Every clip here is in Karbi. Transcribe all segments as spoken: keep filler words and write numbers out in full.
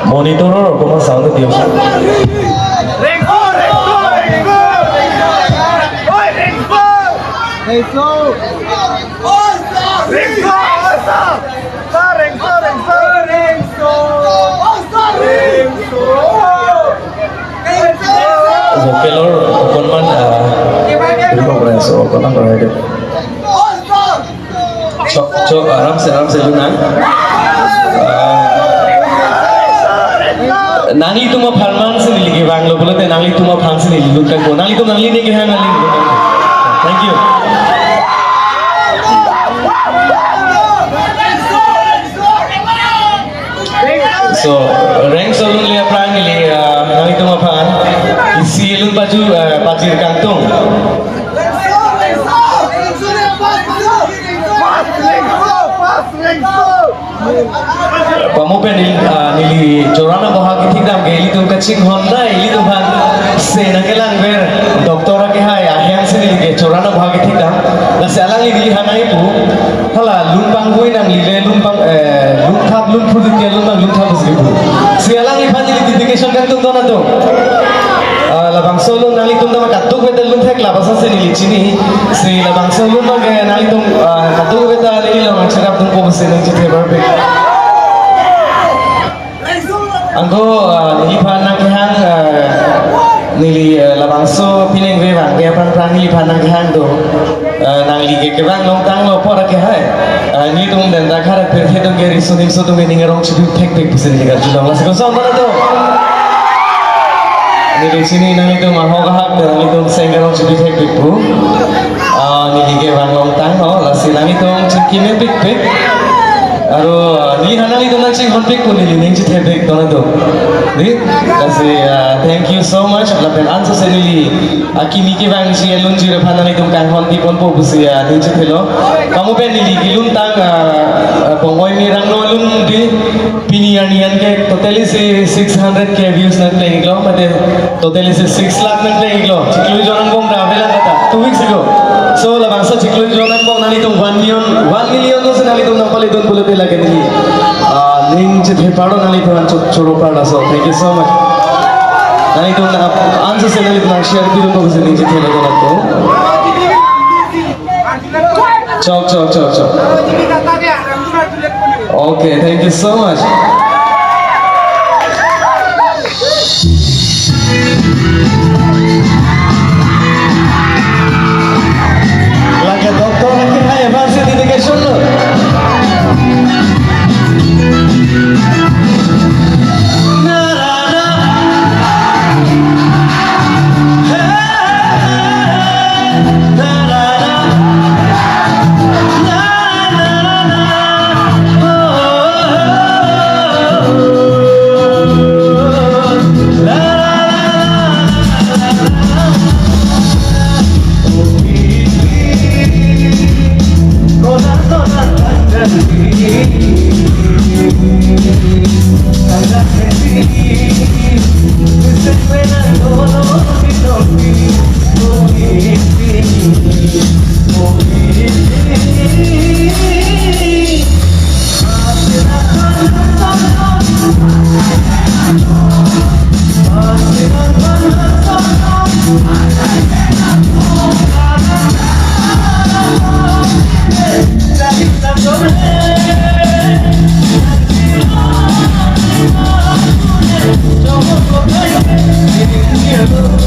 Monitor-or okoma sound diyo. Rengso, rengso, rengso. Oi, rengso. Rengso, rengso. Rengso, rengso, rengso. Rengso. Rengso. Vocal-or okonman, ah, rengso, okonman rengso. Chok, chok, aram se, aram se lun nang. Ah, nanglitum aphan man si neli kevanglo pulote nanglitum aphan si neli lun tangpo. Nanglitum nanglining kehang nangli lun tangpo. Thank you. So, rengso alun le aphrang neli, ah, nanglitum aphan isi alun paju, ah, pajir kangtung. Pamo pen neli, ah, neli chorana boha kethekdam ke ilitum kachinghon nai, ilitum aphan se nangkelangver doctor akehai ahem si neli ke chorana boha kethekdam. Lasi alangli neli hanai pu. Hala, lun pangvoi nanglile, lun pang, eh, lun thap, lun phurdi ke, lun pang, lun thap si pu. Si alangliphan neli dedication kangtung do na do. Ah, labangso alun nanglitum dama katuk vete lun thek labangso si neli chini. Si labangso alun bang ke nanglitum, ah, katuk vete neli long cherap dun po si nangchethe barbe. Anke, ah, neliphan nangkehang, ah, neli, ah, labangso pineng ve bang, ve aphrang aphrang neliphan nangkehang do. Ah, nangli ke kevang longtanglo apor akehai. Ah, nelitum den dak harak pirthe atum ke riso nimso atum ke ning arong chipi thekpik pusi neli karjulong, lasi koson mana do. Neli chini nanglitum ahok ahak, nanglitum seng arong chipi thekpik pu. Ah, neli kevang longtanglo, lasi nanglitum chingki mepikpik. Aro, ah, neli hanang itum nangchinghonpik pu neli ning chethepik do na do. Di, lasi, ah, thank you so much. Lapen ansose neli akimi kevangji alunjir aphan nanglitum kanghon di ponpo pusi, ah, ning chethelo. Pamo pen neli kelun tang, ah, ah, Pongoi Mirang no alun di, pini arni an ke totally si six hundred K views nangkleng iklo, mate totally si six lakh nangkleng iklo. Chiklo ijon angbong da avelang kata two weeks ago. So labangso chiklo ijon angbong nanglitum one million, one million no si nanglitum nangpale dun pulote lake neli, ah, ning chethe pardon nanglitum an chot choro pardon. So thank you so much. Nanglitum na ansose nanglitum nang share pidun pusi ning chethelo do na do. Chok, chok, chok, chok. Okay, thank you so much. Lake doctor lake hai emergency dedication lo.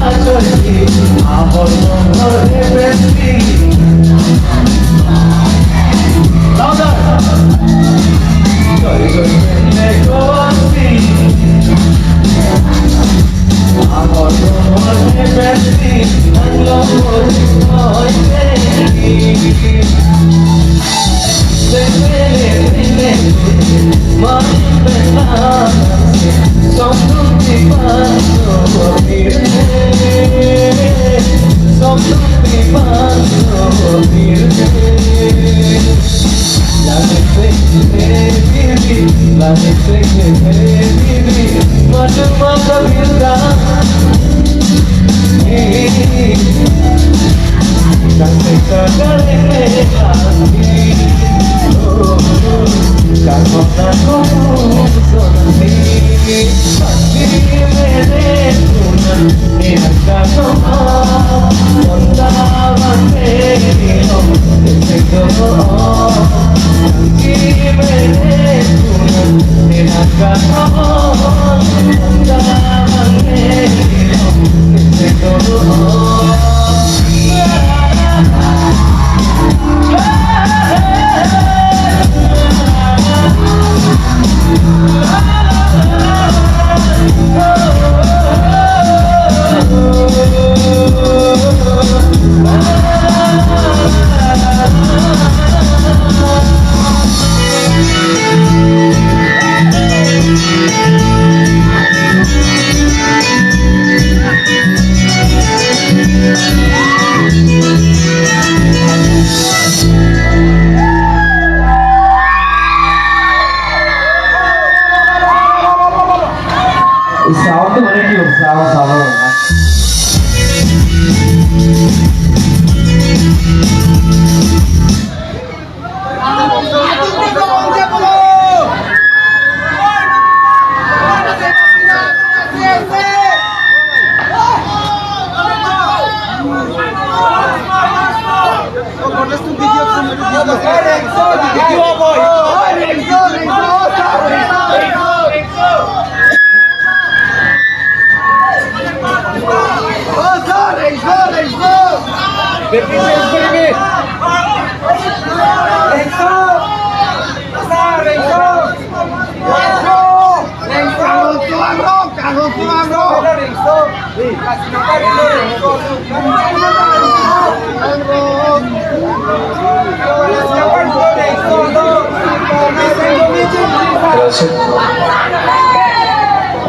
Louder.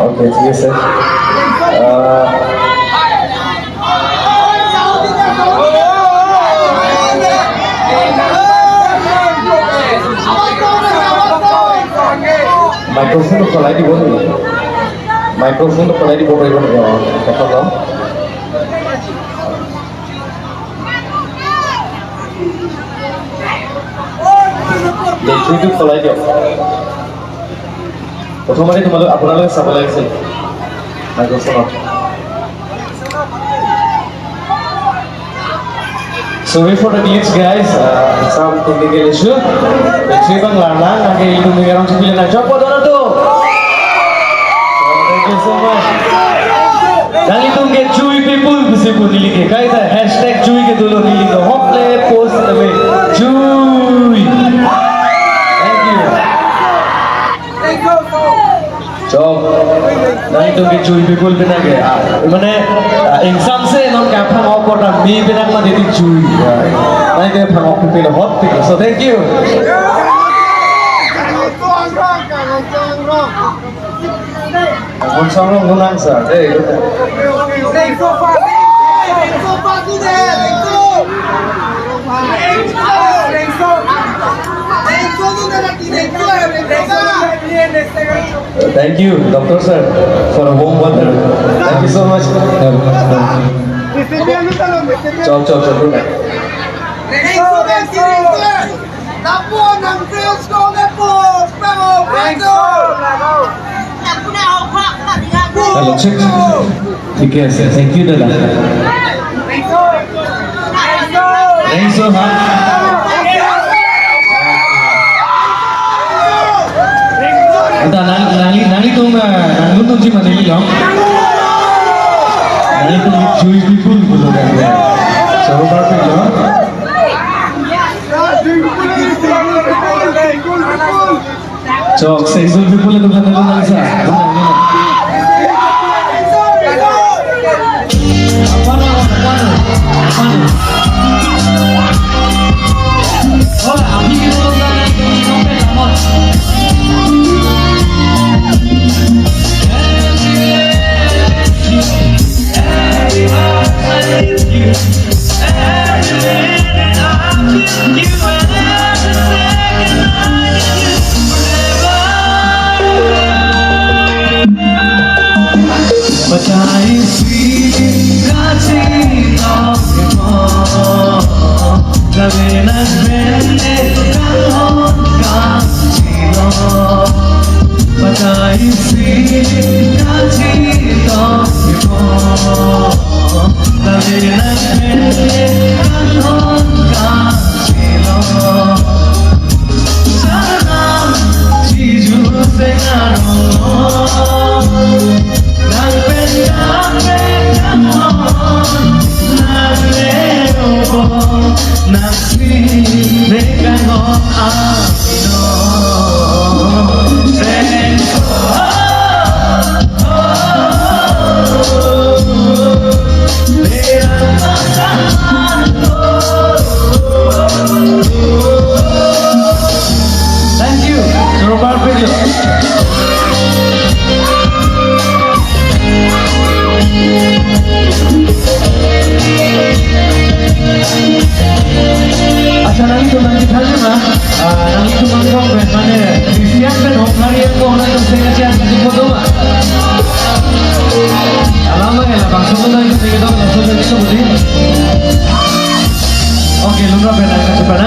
Okay, ঠিক আছে। আহ, Microphone-টো চলাই দিব নেকি? Microphone-টো চলাই দিব পাৰিব নেকি? অ, কথা কওঁ। Battery-টো চলাই দিয়ক। প্ৰথমতে তোমালোক, আপোনালোকে চাব লাগিছিল microphone-ত। Sorry for the glitch, guys. Uh, some technical issue. Battery abang larlang, lake ilitum ke arong chupile na. Chok po dono tu. Oh, thank you so much. Nanglitum ke Jui people pusi pu neli ke. Kaita hashtag Jui kedo lo, neli do hokle post tame. Jui. Thank you. Chok, nanglitum ke Jui people penang ke, ah, mane, ah, ingsam se non kaphang-ok korta me penang mati di Jui. Ah, nangke phang-ok people hot people. So thank you. Ang song rong ngunang sa, eh, Thank you, Doctor Sir, for a warm welcome. Thank you so much. Chok, chok, chok, chok. Hello, check. ঠিক আছে, thank you, দাদা। Thank you, ha. Anta nang, nangli, nanglitum, ah, nanglitum si manili lo. Nanglitum Jui people pulo kan. So, perfect lo. Chok, Senjul people itu kan dulu nangsa. Apa nama, apa nama, apa nama? Oh, abhi ke dolo ka nahi, tum sampai tamat. Thank you. Super video. Accha, nanglitum nangkethan ma? Ah, nanglitum nangkong pen mane Christian pen hok hari yang kong nangtum sing aja kasi foto ma? Alam ma hela bangso tu nangtum sing itu langsung dari itu budi. Okay, lumra pen nangkethan pen.